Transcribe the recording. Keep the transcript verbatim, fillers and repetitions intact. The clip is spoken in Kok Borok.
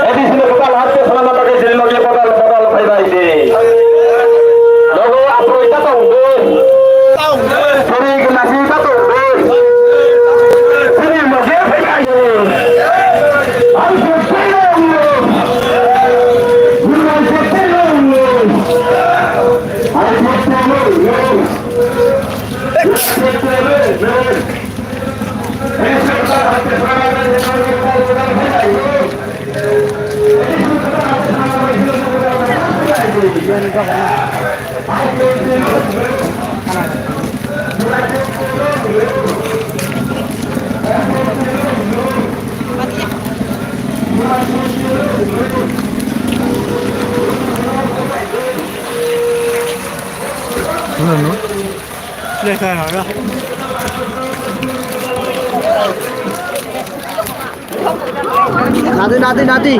Odisino kwtal haste salama bagwi jili logi bodol bodol phaibai di. Logo aphuru ita tongdi. Suri gwnasi ita tongdi. Suri moje phaibai di. Ang suri tongdi. Ang suri tongdi. Ang suri tongdi. Nadi, nadi, nadi.